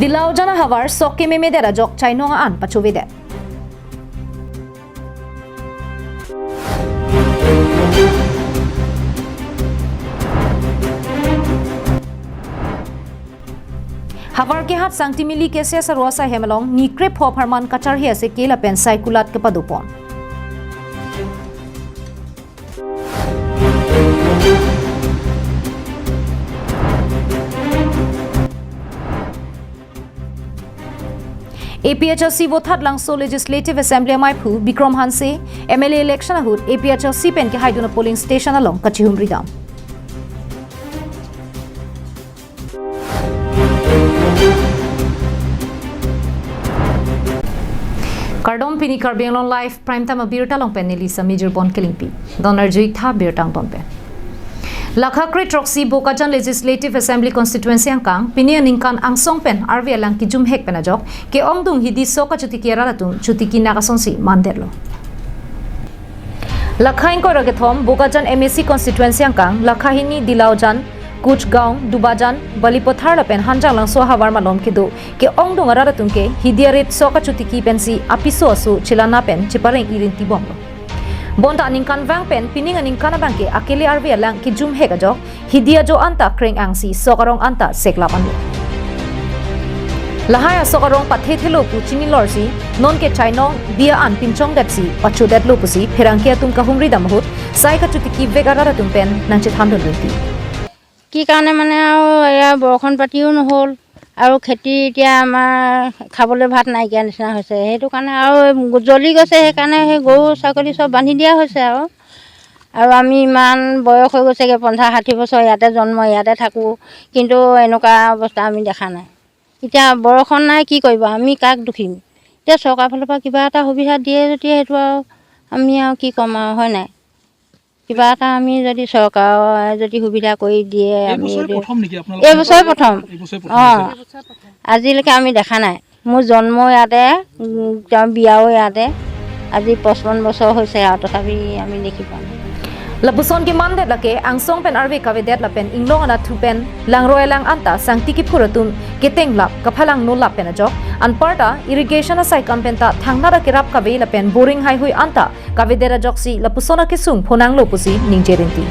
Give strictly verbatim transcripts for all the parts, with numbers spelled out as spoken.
Dilaujan ahavar sok kememedet ajok chainong an pachovedet. Havar kehat Sangtimili K C S Saro asai hem along ni krepho apharman kacharhe aseke lapen saikulat kepadopon. A P H L C Vothatlangso Legislative Assembly amaiphu Bikram Hanse, M L A election ahut A P H L C pen kehaidun a-polling station along kachihumridam. Kardom, pini Karbi Anglong Live Prime Time abirta along pen neli Sami Jirbon Kelingpi. Don arjuik tha birta angton pen. Lakha kre throksi Bokajan Legislative Assembly Constituency angkang, pini aningkan angsong pen arve alang kijumhek pen ajok, ke-ongdung hidi sok kachotiki arat atum chotiki nak asonsi mandetlo. Lakha ingkoi ra kethom Bokajan M A C constituency angkang, lakha hini Dilaujan, Kuchgaon, Dubajan, Balipathar lapen Hanjanglangso ahavar malom kedo ke-ongdung arat atum ke hidi arit sok kachotiki pensi apiso aso chelana pen chepareng irin tibomlo. Bonta aningkanvang pen pining aningkan abang ke akele arve alang kijumhek ajok, hidi ajo anta kreng angsi sok arong anta seklap anlo. Lahai asok arong pathethelo pu chinilorsi, nonke chainong bia an pinchongdetsi pachodetlo pusi pherangke atum kahumridam ahut sai kachotiki vek arat atum pen nangchethandun rinti. কি কাৰণে মানে আৰু এয়া বৰষুণ পাতিও নহ'ল আৰু খেতি এতিয়া আমাৰ খাবলৈ ভাত নাইকিয়া নিচিনা হৈছে। সেইটো কাৰণে আৰু জ্বলি গৈছে, সেইকাৰণে সেই গৰু ছাগলী চব বান্ধি দিয়া হৈছে আৰু। আৰু আমি ইমান বয়স হৈ গৈছেগৈ, পঞ্চাছ ষাঠি বছৰ ইয়াতে জন্ম, ইয়াতে থাকোঁ, কিন্তু এনেকুৱা অৱস্থা আমি দেখা নাই। এতিয়া বৰষুণ নাই, কি কৰিব, আমি কাক দুখিম? এতিয়া চৰকাৰৰ ফালৰ পৰা কিবা এটা সুবিধা দিয়ে যদি সেইটো আৰু আমি আৰু কি ক'ম আৰু, হয় নাই? কিবা এটা আমি যদি চৰকাৰে যদি সুবিধা কৰি দিয়ে, আমি এইবছৰে এইটো প্ৰথম নেকি আপোনালোকৰ? এইবছৰে প্ৰথম। এইবছৰে প্ৰথম অ। হৈছে। আজিলৈকে আমি দেখা নাই। মোৰ জন্ম ইয়াতে, উম, তেওঁ বিয়াও ইয়াতে। আজি পঁচপন্ন বছৰ হৈছে আৰু তথাপি আমি দেখি পোৱা নাই। Lapuson kemandet lake angsong pen arve kavedet lapen inglong anatthu pen langroi alang anta sangti kiphur atum ketenglap kaphalang nolap pen ajok, anparta irrigation asai kam penta thangnat akerap kave lapen boring haihui anta kavedet ajoksi lapuson akesung phonanglo pusi ningje rinti.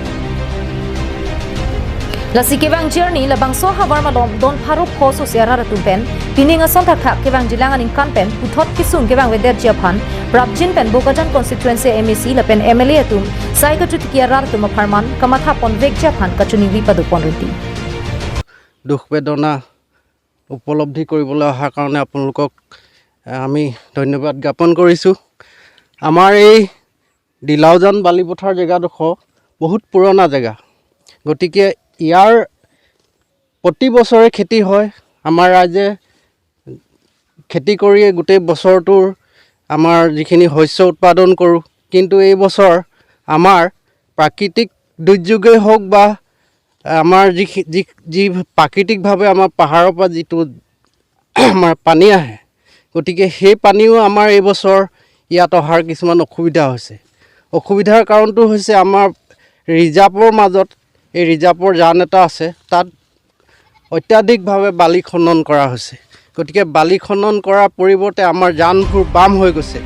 Lasi kevang journey labangso ahavar malom don pharo pho sosi arat atum pen pining ason thakthak kevangjilang aningkan pen puthot kesung kevangvedetji aphan prapjin pen Bokajan constituency M A C lapen M L A atum sai kachotiki arat atum apharman kamathaponvekji aphan kachiningri padopon rinti. দুখ বেদনা উপলব্ধি কৰিবলৈ অহাৰ কাৰণে আপোনালোকক, এ, আমি ধন্যবাদ জ্ঞাপন কৰিছোঁ। আমাৰ এই ডিলাওজান বালিপথাৰ জেগাডোখৰ বহুত পুৰণা জেগা, গতিকে ইয়াৰ প্ৰতি বছৰে খেতি হয়। আমাৰ ৰাইজে খেতি কৰিয়ে গোটেই বছৰটোৰ আমাৰ যিখিনি শস্য উৎপাদন কৰোঁ, কিন্তু এই বছৰ আমাৰ প্ৰাকৃতিক দুৰ্যোগেই হওক বা আমাৰ যি, যি, যি প্ৰাকৃতিকভাৱে আমাৰ পাহাৰৰ পৰা যিটো আমাৰ পানী আহে, গতিকে সেই পানীও আমাৰ এই বছৰ ইয়াত অহাৰ কিছুমান অসুবিধা হৈছে। অসুবিধাৰ কাৰণটো হৈছে আমাৰ ৰিজাৰ্ভৰ মাজত, এই ৰিজাৰ্ভৰ জান এটা আছে, তাত অত্যাধিকভাৱে বালি খনন কৰা হৈছে। গতিকে বালি খনন কৰাৰ পৰিৱৰ্তে আমাৰ জানবোৰ বাম হৈ গৈছে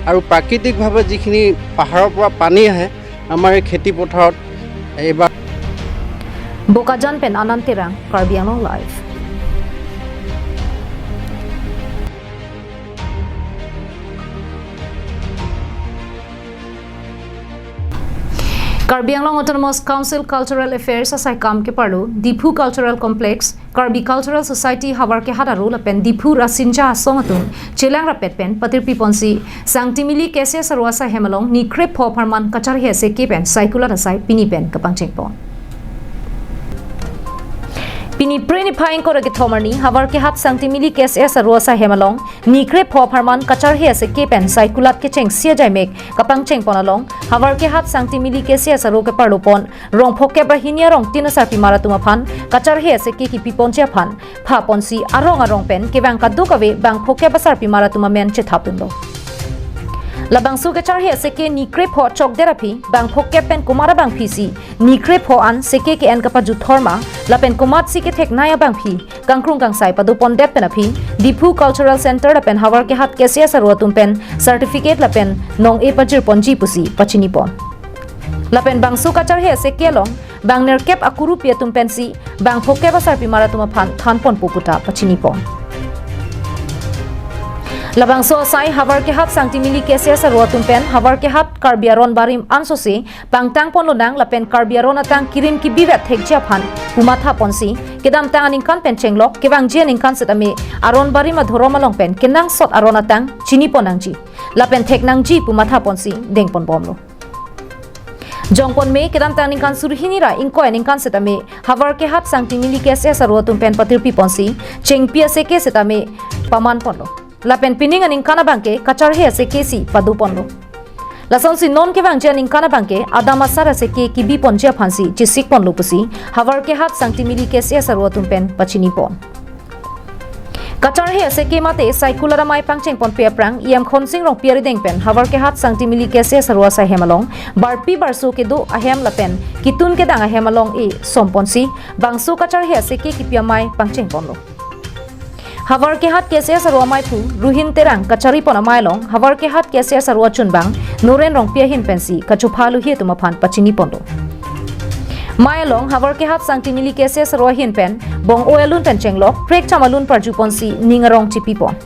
আৰু প্ৰাকৃতিকভাৱে যিখিনি পাহাৰৰ পৰা পানী আহে, আমাৰ এই খেতি পথাৰত এইবাৰ Bokajan pen Anand Terang, Karbi Anglong Live. Karbi Anglong Autonomous Council Cultural Affairs asai kam keparlo, Diphu Cultural Complex, Karbi Cultural Society Havar Kehat Aro lapen Diphu Rasinja Asong atum chelang rapet pen patirpiponsi Sangtimili K C S Aro asai hem along ni krepho apharman kacharhe aseke pen saikulat asai pini pen kapangchengpon. Pini Phre niphai ingkoi ra kethom arni Havar Kehat Sangtimili K C S Aro asai hem along ni krepho apharman kacharhe aseke pen saikulat kechengsi ajaimek kapangchengpon along Havar Kehat Sangtimili K C S Aro keparlopon rong phokep ra hini arong tin asarpimar atum aphan kacharhe aseke kipiponji aphan phaponsi arong arong pen kevang kadokave bang phokep asarpimar atum amen chethapdunlo. Labangso kacharhe aseke ni krepho chokdet aphi, bang phokep pen komat abangphi si ni krepho an seke ke-en kapajut thorma, lapen komatsi ketheknei abangphi kangkrung kangsai padopondet pen aphi, Diphu Cultural Center lapen Howraghat K C S aro atum pen certificate lapen nong-e pajirponji pusi pachinipon. Lapen bangso kacharhe aseke along bang nerkep akurupi atum pensi bang phokep asarpimar atum aphan thanponpo puta pachinipon. Labangso asai Howraghat Sangtimili K C S aro atum pen Howraghat Karbi Aron Barim ansose pangtangponlonang lapen Karbi Aron atang kirim kibivet thekji aphan pumathaponsi, kedamtang aningkan pen chenglok, kevangji aningkan setame Aron Barim adhorom along pen kenangsot aron atang chinipon nangji lapen theknangji pumathaponsi dengponbomlo. Jongpon me kedamtang ningkan suri hini ra ingkoi aningkan setame Howraghat Sangtimili K C S aro atum pen patirpiponsi chengpi aseke setame pamanponlo. Lapen pining aningkan abangke kacharhe aseke si padoponlo. Lasonsi non kevangji aningkan abangke adam asar aseke kibiponji aphansi chesikponlo pusi Howraghat Sangtimili K C S aro atum pen pachinipon. Kacharhe aseke mate Saikul aramai pangchengponpe aphrang E M Khonsing Rongpi arideng pen Howraghat Sangtimili K C S aro asai hem along barpi barso kedo ahem lapen kitun kedang ahem along-e somponsi bangso kacharhe aseke kipi amei pangchengponlo. Howraghat K C S aro amaiphu Ruhin Terang kacharipon amei along Howraghat K C S aro achunbang Noren Rongpi ahin pensi kachopha aluhi atum aphan pachiniponlo. Mei along Howraghat Sangtimili K C S aro ahin pen bong-o alun pen chenglok, prekcham alun parjuponsi ning arong chipipon.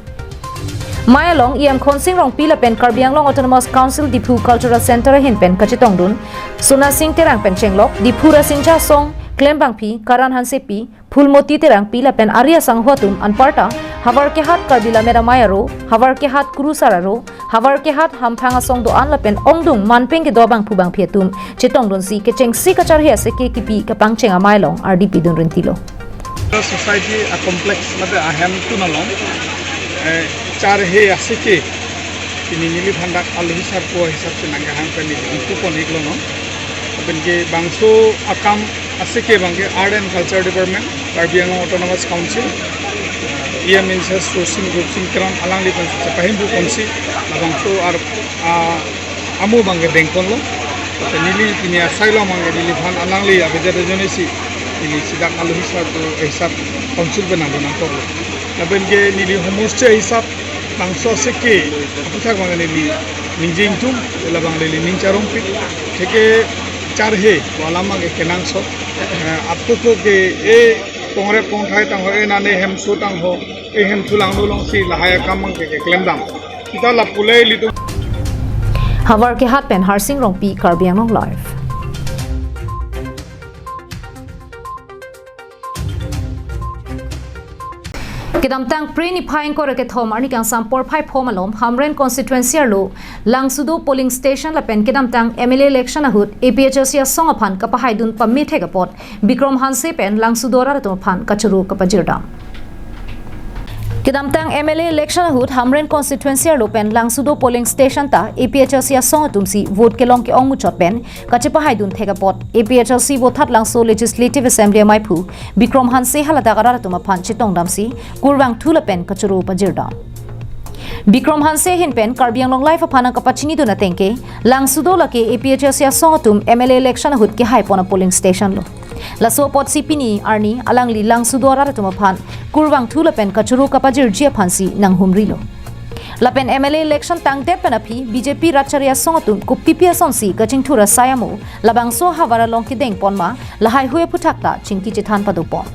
Mei along E M Khonsing Rongpi lapen Karbi Anglong Autonomous Council Diphu Cultural Center ahin pen kachetongdun Sonasing Terang pen chenglok, Diphu Rasinja Song, Klembangpi, Karan Hansepi, Phulmoti Terangpi lapen ari asangho atum anparta Howraghat Karbi Lammet Amei aro, Howraghat Kurusar aro, Howraghat Hamphang asong do-an lapen ongdung manpeng kedo abangphu bangphi atum chetongdunsi kechengsi kacharhe aseke kipi kapangcheng amei along ardi pidun rintilo. Society a complex mate ahem tun along, eh, charhe aseke pini neliphan dak aluhi sarpo hisap si nangkehang pen neli ingpupon iklo non. Lapen ke bangso akam aseke abangke Art and Culture Department, Karbi Anglong Autonomous Council, E M in charge Rosing Rupsing Teron alangli pen chepahimpuponsi labangso ar, ah, amu abangke dengponlo. Lapen neli pini asai along abangke neliphan alangli abejat ajoinesi neli si dak aluhi sarpo hisap council pen nangdun nangkoklo. Lapen ke neli homosche hisap bangso aseke aphuthak abang neli ningje ingtung, labang neli ning charongpik. Theke charhe pu alam abangke kenangsot. Eh, aphuthak ke e kongrep kongthai tangho, e nane hemso tangho, e hemso langno alongsi lahai akam abangke keklemdam. Sita lapu le ilitum. Howraghat pen Harsing Rongpi, Karbi Anglong Live. Kedamtang Phre niphai ingkoi ra kethom arni kangsam porphai pho malom Hamren constituency arlo Langsudo polling station lapen kedamtang M L A election ahut A P H L C asong aphan kapahaidun pamethek apot Bikrom Hanse pen Langsudo arat atum aphan kachoro kapajirdam. Kedamtang M L A election ahut Hamren constituency arlo pen Langsudo polling station ta A P H L C asong atumsi vote kelong ke-ong muchot pen kachepahaidun thek apot A P H L C Vothatlangso Legislative Assembly amaiphu Bikrom Hanse haladak arat atum aphan chetongdamsi kurvangthu lapen kachoro pajirdam. Bikrom Hanse ahin pen Karbi Anglong Live aphan nangkapachinidun atengke, Langsudo lake A P H L C asong atum M L A election ahut kehaipon a-polling station lo. Laso apotsi pini arni alangli Langsudo arat atum aphan kurvangthu lapen kachoro kapajirji aphansi nanghumrilo. Lapen M L A election tangdet pen aphi B J P ratchari asong atum kopipi asonsi kachingthur asai amo, labangso ahavar along kedengpon ma, lahai hui aphuthak ta chingki chethan padopon.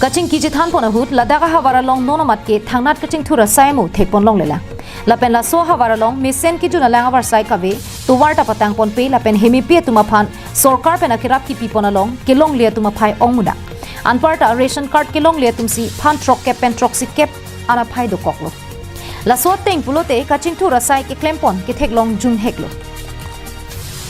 Kachingki chethanpon ahut ladak ahavar along non amat ke thangnat kachingthur asai amo thekpon longlelang. Lapen laso ahavar along mesen kejun alang avarsai kave tovar ta patangponpe lapen hemepi atum aphan sorkar pen akerap kipipon along kelongle atum aphai ongmuda. Anparta ration card kelongle atumsi phan throkkep pen throksikep an aphai dokoklo. Laso ateng pulote kachingthur asai keklempon ketheklong junheklo.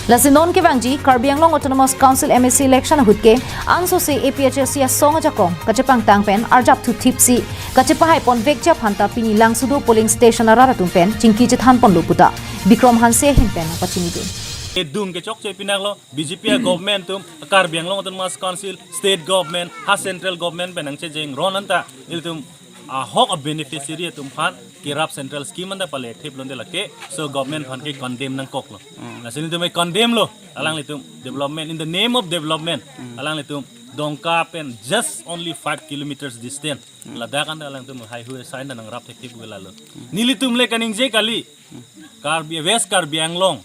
Lasi non kevangji Karbi Anglong Autonomous Council M A C election ahut ke ansose A P H L C asong ajakong kachepangtang pen arjapthu thipsi kachepahaiponvekji aphanta pini Langsudo polling station arat atum pen chingki chethanponlo puta Bikrom Hanse ahin pen pachinidun. kedung kechokche pinaklo, B J P a government atum, Karbi Anglong Autonomous Council, state government, ha central government pen nangchejeng ron anta, ilitum ahok a beneficiary atum aphan kerap central scheme anta pale active londe lake, so government aphan ke condemn nangkoklo. Hmm. Lasi ilitum e condemn lo, alanglitum development, in the name of development, Hmm. alanglitum Dongka pen just only five kilometers distance. Hmm. Ladak anta alangtum highway sign nangrap thekthe pu lalo. Hmm. Nelitum le kaningje kali. Hmm. Karbi, West Karbi Anglong.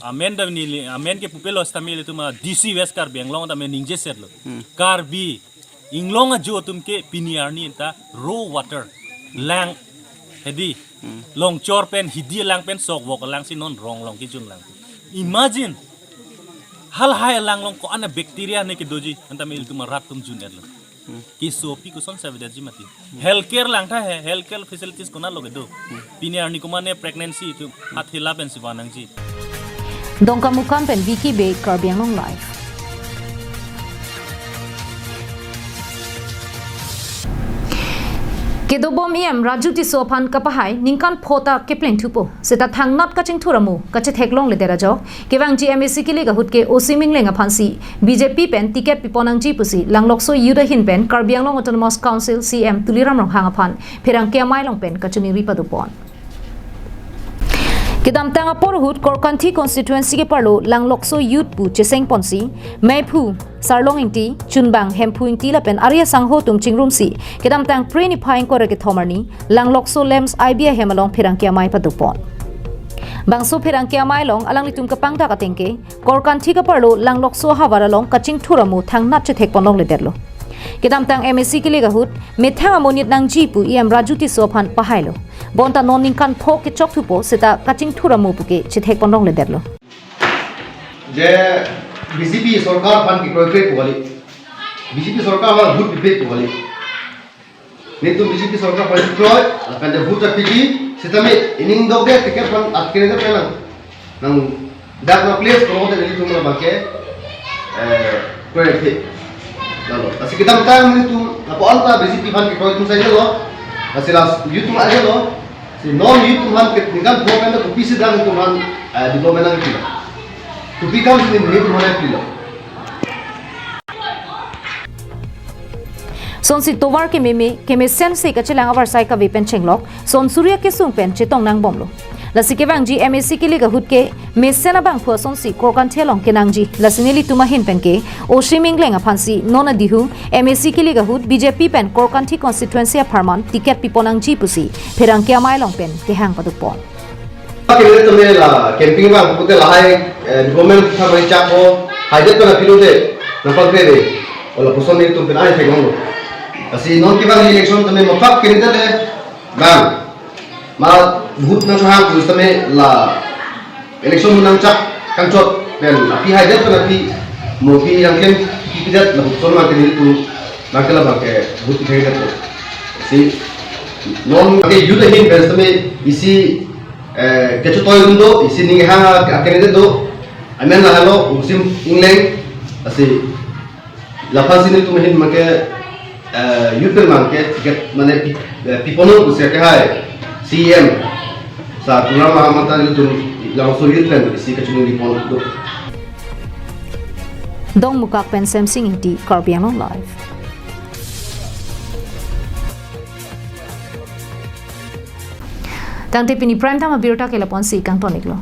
Amen da neli, amen ke pupelo sitame ilitum a D C West Karbi Anglong tame ningjesetlo. Hmm. Karbi Anglong ajo atum ke pini arni ta raw water, lang hedi. Hmm. Longchor pen, hidi lang pen, sok wok lang si non rong long kejun lang. Imagine, halahai lang along ko-an a bacteria ne kedoji, anta me ilitum arat atum jun-etlo. Hmm. Keso pi koson savedaji mati. Healthcare lang tha he, healthcare facilities konatlo kedo. Hmm. Pini arni komat ne pregnancy atum, hathela pen si vanangji. Dongkamukam pen Vicky Bey, Karbi Anglong Live. Kedobom E M Raju Tisso aphan kapahai ningkan pho ta kepleng thupo. Seta thangnat kachingthur amo kachetheklongledet ajok kevangji M A C kilik ahut ke Osim Engleng aphansi B J P pen ticket piponangji pusi Langlokso Youth ahin pen Karbi Anglong Autonomous Council C E M Tuliram Ronghang aphan pherangke amei along pen kachiningri padopon. Kedamtang apor ahut Korkanthi constituency keparlo Langlokso Youth pu chesengponsi, Meiphu, Sarlong Ingti, Chunbang, Hemphu Ingti lapen ari asangho atum chingrumsi, kedamtang Phre niphai ingkoi ra kethom arni, Langlokso LAMPS I B ahem along pherangke amei padopon. Bangso pherangke amei along alanglitum kapangdak ateng ke, Korkanthi keparlo Langlokso ahavar along kachingthur amo thangnat chethekponlongledetlo. Kedamtang M A C kilik ahut, methang amonit nangji pu E M Raju Tisso aphan pahailo. Bonta non ningkan pho kechok thupo seta kachingthur amo puke chethekponlongledetlo. Je B J P sorkar aphan kekroikre pu kali. B J P sorkar aphan vote pipe pu kali. Nelitum B J P sorkar aphan kroi, lapen de vote piji, sitame ining dok de ticket aphan atkene de penang. Nang dak na place ko de nelitum la bangke, eh, kroi phi. Lalo, lasi kedamtang nelitum, apo anta B J P aphan kekroi atum sailo, lasi last youth atum ajalo, si non youth atum aphan ke ningkan pho pen de kopi si dang atum aphan, eh, development nangpi. Kopi kam si nelitum aphan nangpilo. Sonsi tovar kememe, kemesen si kachelang avarsai kave pen chenglok, son Surya kesung pen chetong nangbomlo. Lasi kevangji M A C kilik ahut ke, mesen abangphu asonsi Korkanthi along kenangji, lasi nelitum ahin pen ke, Osim Engleng aphansi, non adihu, M A C kilik ahut B J P pen Korkanthi constituency apharman, ticket piponangji pusi, pherangke amei along pen, kehang padopon. Kiri tame la camping abang pute lahai, eh, development tha mai chak ho, haidet pen apilo de, nangpangkre de, ola puson nelitum pen ai thek hong. Lasi non kevang election tame mapak kiri tame bang, ma vote nangkehang pu sitame la election nangchak kangchot pen api haidet pen api mo pi yang ken pi pidet la puson ma kiri tu bangke la bangke vote kiri tame. Si non ke youth ahin pen sitame isi eh, kechotoi atum do, isi ning ha, a candidate do, amen lahelo, Osim Engleng, lasi, laphan si nelitum ahin abangke, eh, youth pen abangke, ticket, mane, pi-, eh, piponpo pusi akehai, C E M, sar Tuliram Ronghang ta nelitum, Langlokso youth pen, isi kachiningri pon do. Dongmukak pen Semsing Ingti, Karbi Anglong Live. Tangte pini prime time abirta ke lapu-an si kangton-iklo.